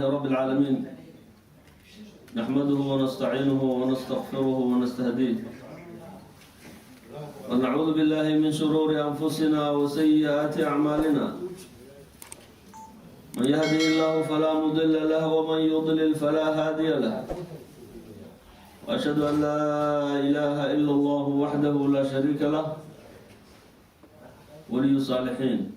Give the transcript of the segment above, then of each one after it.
رب العالمين، نحمده ونستعينه ونستغفره ونستهديه، ونعوذ بالله من شرور أنفسنا وسيئات أعمالنا. من يهده الله فلا مضل له ومن يضلل فلا هادي له. وأشهد أن لا إله إلا الله وحده لا شريك له، ولي الصالحين.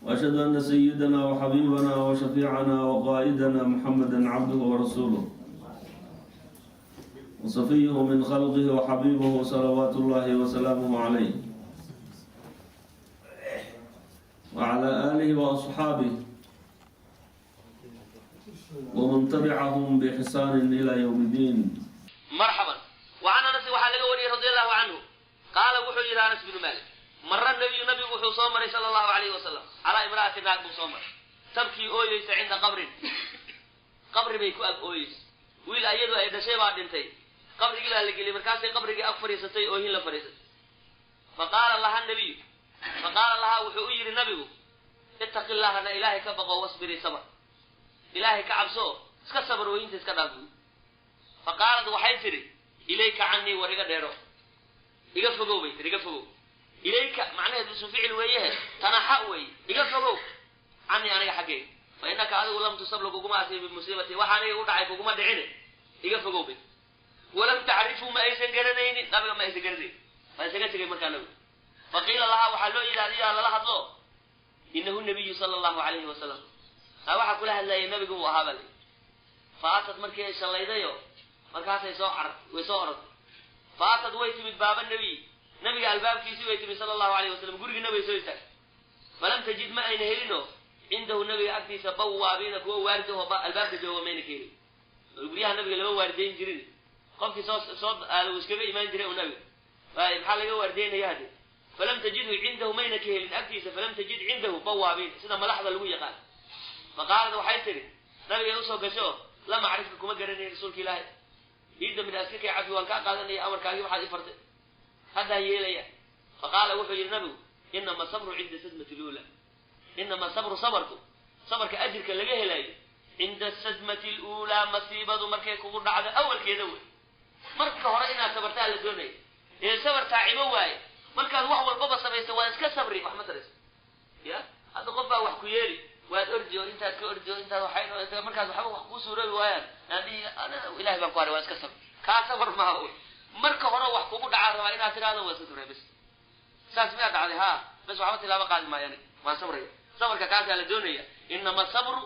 وأشهد أن سيدنا وحبيبنا وشفيعنا وقائدنا محمدا عبده ورسوله وصفيه من خلقه وحبيبه، صلوات الله وسلامه عليه وعلى آله وأصحابه ومن تبعهم بإحسان إلى يوم الدين. Marxaban. Wa can Anas waxaa laga wariyey رضي الله عنه qaala, wuxuu yidhi Anas binu Malik: مر النبي, nabigu wuxuu soo maray صلى الله عليه وسلم على امرأة, naag buu soo maray, تبكي, ooyeysa, عند قبر, qabri bay ku ag ooyeysa. Wiil ayadu ay dhashay baa dhintay, qabrigii baa la geliyey, markaasay qabrigii ag fadhiisatay, oohin la fadhiisatay. فقال لها النبي, فقال لها, wuxuu u yidhi nabigu: اتقي الله, na Ilaahay ka baqo, واصبري, sabr, Ilaahay ka cabso, iska sabr, ooyinta iska dhaaf buy. فقالت, waxay tidhi: إليك عني, war iga dheero, iga fogow bay tihi, iga fogow. إليك macnaheedu isu ficil weeyehe, تنحى weeye, iga fogow, عني, aniga xaggeyga, فإنك, adigu, لم تصب, laguguma asiibin, بمصيبتي, waxa aniga u dhacay kuguma dhicine, iga fogow bay. ولم تعرفه, ma aysan garanaynin nabiga, ma aysan garanaynin. Waa isaga tegay markaa nabigu. فقيل لها, waxaa loo yidhi, adigaa lala hadlo: إنه النبي صلى الله عليه وسلم, aa waxaa kula hadlayay nabigu buu ahaa baa layihi. فأتت, markii ay shallaydayo markaasay soo carar, way soo orotay. فأتت, way timid, باب النبي, nabiga albaabkiisii bay timid صلى الله عليه وسلم, gurigii nabiga soo istaagtay. فلم تجد, ma ayna helino, عنده, nabiga agtiisa, بوابين, kuwa waardi oo albaabka jooga mayna ka helin. Guryaha nabiga lama waardiyen jirin, qofkii soo aada uu iskaga imaan jiray u nabiga. Waay, maxaa laga waardiyeynaya hadde? فلم تجده عنده, mayna ka helin agtiisa. فلم تجد عنده بوابين, sida madaxda lagu yaqaan. فقالت, waxay tidhi, nabigay usoo gasho: لم أعرفك, kuma garanay, rasuulka Ilaahay, ii dambi, iska kay cafi, waan kaa qaadanaya amarkaagii, waxaad i fartay haddaan yeelaya. فقال, wuxuu yidhi nabigu: إنما الصبر عند الصدمة الأولى. إنما الصبر, sabarku, sabarka ajirka laga helayo, عند الصدمة الأولى, masiibadu markay kugu dhacdo awalkeeda wey. Marka hore inaad sabartaa la doonaya. Ee sabar taacibo waaye. Markaad wax walbaba samaysa, waa iska sabri, wax ma tarayso. Ya hadda qof baa wax ku yeeli, waad ordi oo intaad ka ordi oo intaad waxay, markaad waxba wax kuu suuroobi waayaan, aadhihi Ilahay baan ku haray, waa iska sabr. Kaa sabar maaha wey. Marka hore wax kugu dhacaa rabaa inaad tiraahdo: waa iska sabray, bes. Saas miyaa dhacday? Ha, bes, waxba tilaabo qaadi maayo, aniga waan sabraya. Sabarka kaasaa la doonaya. إنما الصبر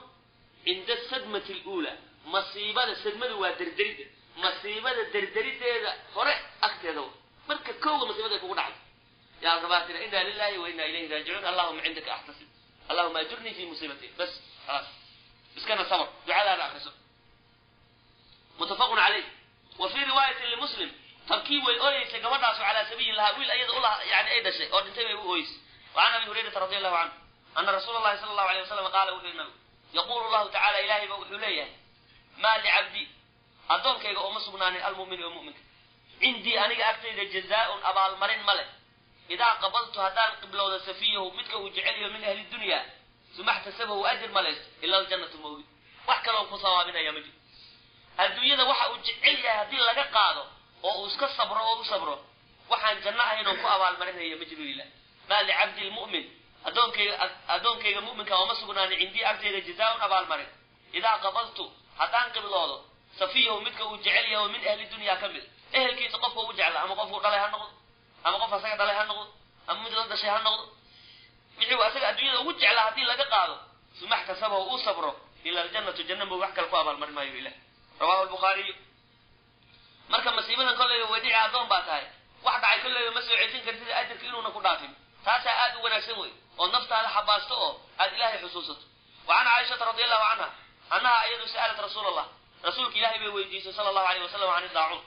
عند الصدمة الأولى, masiibada, sadmadu waa derderidda, masiibada derderideeda hore agteeda, marka kowga masiibada ay kugu dhacdo yaa rabaa tira: إنا لله وإنا إليه راجعون، اللهم عندك أحتسب، اللهم أجرني في مصيبتي, bas, khalaas, iskana sabr, ducadaada akriso. متفق عليه. وفي رواية لمسلم: تبكي, way ooyeysay gabadhaasu, على صبي لها, wiil ayada ulaha, yani ay dhashay oo dhintay bay u ooyeysay. وعن أبي هريرة رضي الله عنه أن رسول الله صلى الله عليه وسلم قال, wuxuu nabigu: يقول الله تعالى, Ilahay ba wuxuu leeyahay: ما لعبدي, addoonkayga ooma sugnaanin, المؤمن, oo mu'minka, عندي, aniga agtayda, جزاء, abaalmarin ma leh, إذا قبضت, haddaan qiblowda, صفيه, midka uu jecel yaho, من أهل الدنيا, ثم احتسبه, ajir ma laysto, إلا الجنة moogi, wax kaloo ku sawaabinaya ma jiro. Adduunyada waxa uu jecel yahay haddii laga qaado oo uu iska sabro oo u sabro, waxaan janno ahayn oo ku abaalmarinaya ma jiro. Ilah: ما لعبدي المؤمن, addoonkayga mu'minka ooma sugnaanin, عندي, agtayda, جزاء, abaalmarin, إذا قبضت, haddaan qibloodo, صفيه, midka uu jecel yahay oo من أهل الدنيا ka mid, ehelkiisa qofka u jecla, ama qofku dhalay ha noqdo, ama qof asaga dhalay ha noqdo, ama mid la dhashay ha noqdo, wixii uu asaga adduunyada ugu jeclaa haddii laga qaado, ثم احتسبه, uu sabro, إلا الجنة, janna mo, wax kale ku abaalmarin maayo ilah. رواه البخاري. Marka masiibadan kollayba way dhici, addoon baa tahay, wax dhacay kollayba ma soo cejin kartid, ajarka inuuna ku dhaafin taasaa aad u wanaagsan wey, oo naftaada xabaasto oo aad Ilaahay xusuusato. وعن عائشة رضي الله عنها أنها, iyadu, سألت رسول الله, rasuulka Ilahay bay weydiisay صلى الله عليه وسلم عن الطاعون,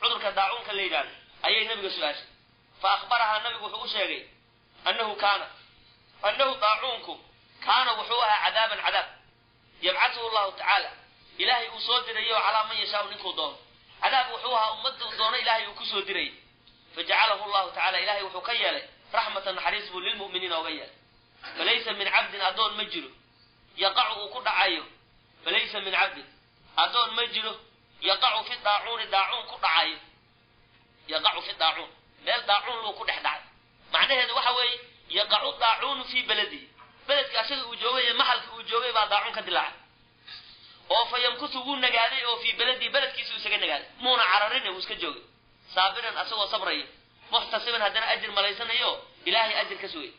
cudurka daacuunka la yidhahdo ayay nabiga su-aashay. فأخبرها, nabigu wuxuu u sheegay, أنه كان, أنه, daacuunku, كان, wuxuu ahaa, عذابا, cadaab, يبعثه الله تعالى, Ilaahay uu soo dirayo, على من يشاء, ninkuu doono. Cadaab wuxuu ahaa ummadda uu doono Ilaahay uu kusoo dirayay. فجعله الله تعالى, ilahay wuxuu ka yeelay, رحمة, naxariis buu, للمؤمنين, ooga yeelay. فليس من عبد, addoon ma jiro, يقع, uu ku dhacayo. min cabdin addoon ma jiro yaqacu fi daacuuni daacuun ku dhacayo, yaqacu fi daacuun meel daacuun luu ku dhex dhacay. Macnaheedu waxa weeye yaqacu daacuunu fii beladihi, beledka asaga uu joogay iyo maxalka uu joogay baa daacuun ka dilaacay, oo fa yamkutu wuu nagaaday oo fii beladihi beledkiisu isaga nagaaday, muuna cararin wuu iska joogay, saabiran asagoo sabraya, muxtasiban haddana ajir malaysanayo ilaahay ajir ka sugay,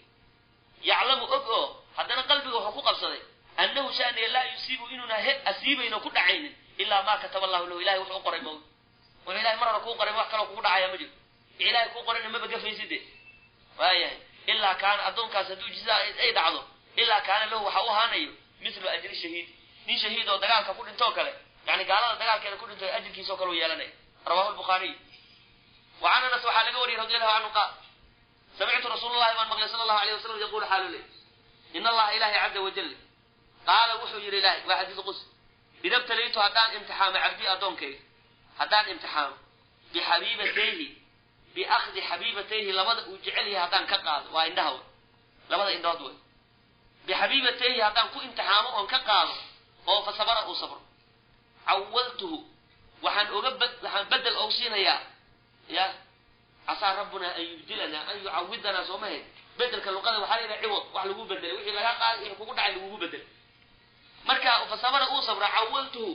yaclamu og oo haddana qalbiga wuxuu ku qabsaday annahu shaniya laa yusiibu inuuna asiibayno ku dhacaynin ilaa maa kataba allahu lahu, ilahay wuxuu u qoray mawd, wuxuu ilahay mar hore kuu qoray wax kaloo kugu dhacaya ma jiro, ilahay kuu qorayna maba gafayside. Waayahay ilaa kaana addoonkaas hadduu sidaa ay dhacdo, ilaa kaana lahu waxa u ahaanayo mithlu ajri shahiid, nin shahiid oo dagaalka ku dhintoo kale, yani gaalada dagaalkeeda ku dhinto ajirkiisoo kale u yeelanaya. Rawahu lbukhaariy. Wa can anas waxaa laga wariyey radi allahu canhu qaal samictu rasuul llahi baan maqlay sala allahu alayh wasalam yaquulu xaalu ley in allaha ilahi caza wajal qaala wuxuu yidhi ilahi, waa xadiis qudsi, ida btalaytu haddaan imtixaamo cabdii addoonkayga, haddaan imtixaamo bixabiibatayhi biakhdi xabiibatayhi labada uu jecel yahay haddaan ka qaado, waa indhaha wey, labada indhood wey, bixabiibatayhi haddaan ku imtixaamo oon ka qaado oo fa sabara uu sabro, cawadtuhu waxaan oga waxaan bedel og siinayaa, ya casaa rabbunaa an yubdilanaa an yucawidanaa, soo mahayd bedelka luqada waxaa la yidhaha ciwad, wax lagu bedelay, wixii lagaa qaaday wixii kugu dhacay lagugu bedelay. Marka fa sabara uu sabra, cawaltuhu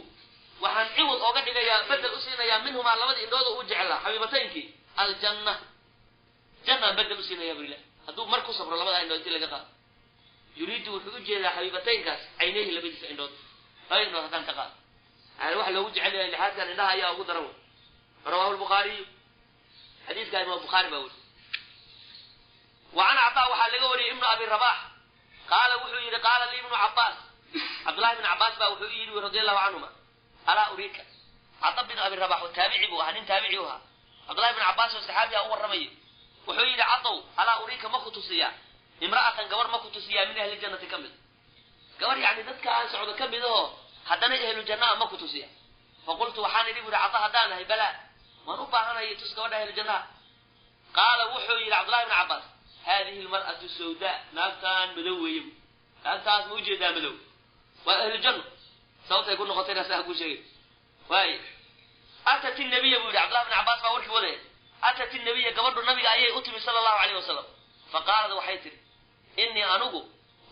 waxaan ciwad ooga dhigayaa, bedel u siinayaa, minhumaa labada indhooda uu jeclaa xabiibataynkii, aljanna, jannaan bedel u siinayaa bu ilah hadduu mar ku sabro labada indhood intii laga qaado. Yuriidu wuxuu u jeedaa xabiibataynkaas cayneyhi labadiisa indhood, labada indhood haddaan ka qaado, yani waxa loogu jecel yahay lixaadkan indhaha ayaa ugu daran wey. Rawahu lbukhaariyu, xadiiska imaam bukhaari baa weriy. Wa can cataa waxaa laga wariyey ibnu abi rabax qaala wuxuu yidhi qaala li ibnu cabaas, cabdullahi ibnu cabaas baa wuxuu yidhi radi allahu canhuma, alaa uriika cada binu abi rabax oo taabici buu ahaa, nin taabici u ahaa, cabdullahi ibnu cabaas oo saxaabi ah u warramayo, wuxuu yidhi cadow alaa uriika ma ku tusiyaa imra'atan gabar, ma ku tusiyaa min ahli jannati ka mid, gabar yacni dadka aan socdo ka mid ahoo haddana ehlu jannaa ma ku tusiya. Faqultu waxaan idhi bu yidhi cada haddaan ahay balaa waan u baahanaya tus gabadha ahlu jannaha. Qaala wuxuu yidhi cabdullahi ibnu cabaas haadihi almar'atu sawdaa, naagtaan madow weeye bu, naagtaas ma ujeedaa madow, waa ahlu janno, sababtay ku noqotayna saa kuu sheegay. Waay atat nabiya buu yidhi cabdullahi ibnu cabaas baa warkii wadaya, atat nabiya gabadhu nabiga ayay u timi sala allahu alayh wasalam, faqaalad waxay tihi innii anigu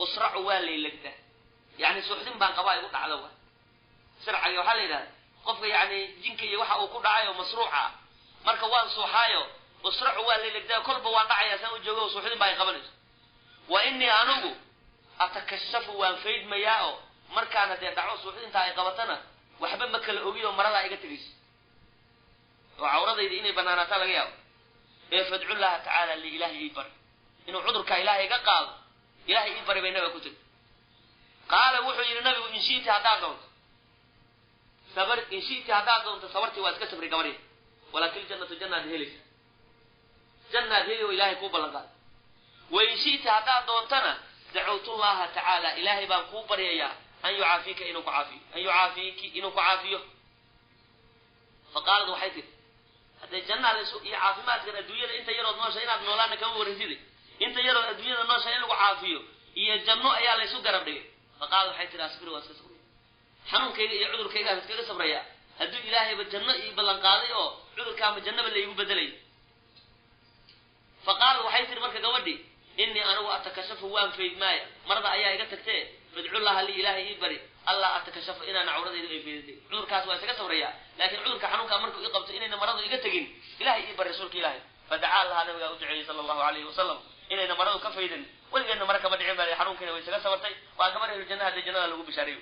usracu waa laylagdaa, yani suuxdin baan qabaa igu dhacda wa sircaga waxaa la yidhahda qofka yani jinka iyo waxa uu ku dhacayo masruuca ah, marka waan suuxaayo usracu waa laylagdaa, kolba waan dhacayaa saan u joogo suuxdin baa ay qabanayso. Wa innii anigu atakashafu waan faydmayaa oo markaan haddee dhaco suuxdintaa ay qabatana waxba ma kala ogi oo maradaa iga tegayso oo cawradayda inay banaanaataa laga yaabo, ee fadcullaha tacaala li ilaahay ii bari inuu cudurkaa ilaahay iga qaado, ilaahay ii bari bay nabiga ku tiri. Qaala wuxuu yidhi nabigu in shi'ti haddaad doonto sabar, in shi'ti haddaad doonto sabartii waa iska sabri gabarya, walaakin ljannatu jannaad helaysa, jannaad heli oo ilaahay kuu ballan qaaday. Wa in shi'ti haddaad doontana dacawtullaha tacaala ilaahay baan kuu baryayaa an yucaafiika inuu ku caafiyo, an yucaafiiki inuu ku caafiyo. Faqaalad waxay tihi haddee jannaa laysu iyo caafimaadkan adduunyada inta yarood noosha inaad noolaana kama warrantide, inta yarood adduunyada noosha in lagu caafiyo iyo janno ayaa laysu garab dhigay. Faqaalad waxay tihi asbir waa iska sabraya, xanuunkayga iyo cudurkaygaan iskaga sabrayaa hadduu ilaahayba janno ii ballan qaaday oo cudurkaama jannaba laygu bedelayo. Faqaalad waxay tihi marka gabadhii innii anigu atakashafu waan faydmaaya, marada ayaa iga tagtee fadcullaha lii ilaahay ii bari allaa atakashafu inaana cawradaydu ay faydatay, cudurkaas waa isaga sabrayaa laakiin cudurka xanuunkaa markuu ii qabto inayna maradu iga tegin ilahay ii bari rasuulka ilaahay. Fadacaa lahaa nabigaa u duceeyey sala allahu alayhi wasalam inayna maradu ka faydan, weligeedna mara kama dhicin baa xanuunkiina way isaga sabartay, waa gabar ehlu jannaha dee jannada lagu bishaareeyo.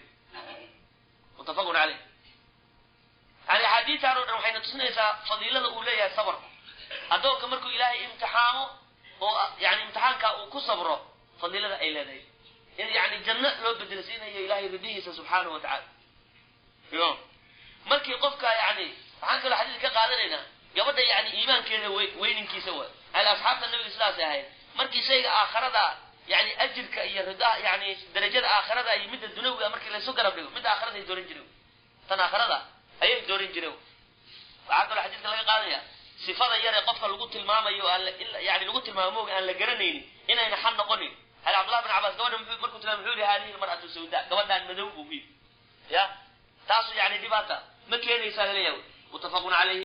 Muttafaqun caleyh. Yani axaadiistaan oo dhan waxayna tusinaysaa fadiilada uu leeyahay sabarku, addoonka markuu ilaahay imtixaamo oo yani imtixaanka uu ku sabro fadiilada ay leedahay in yani janno loo bedelsiinayo ilahay ridihiisa subxaanahu wa tacaala. Yo markii qofka yani waxaan kaloo xadiis ka qaadanaynaa gabadha yani iimaankeeda weyninkiisa waay, yani asxaabta nabiga sidaasay ahayd, markii shayga aakharada yani ajirka iyo ridaha yani darajada aakhirada iyo midda dunawiga markii laysu garab dhigo midda aakhirada ay dooran jireen, tan aakhirada ayay dooran jireen. Waxaa kaloo xadiiska laga qaadanaya sifada yar ee qofka lagu tilmaamayo aan yani lagu tilmaamo aan la garanaynin inayna xan noqonin. Hal Cabdullah bin Cabbaas gabadha muxuu markuu tilmaamay muxuu yihi haadihi almar'atu sawda, gabadhaan madow buu ku yidhi, ya Yani dhibaata ma keenaysaa laleeyahay. Muttafaqun calayhi.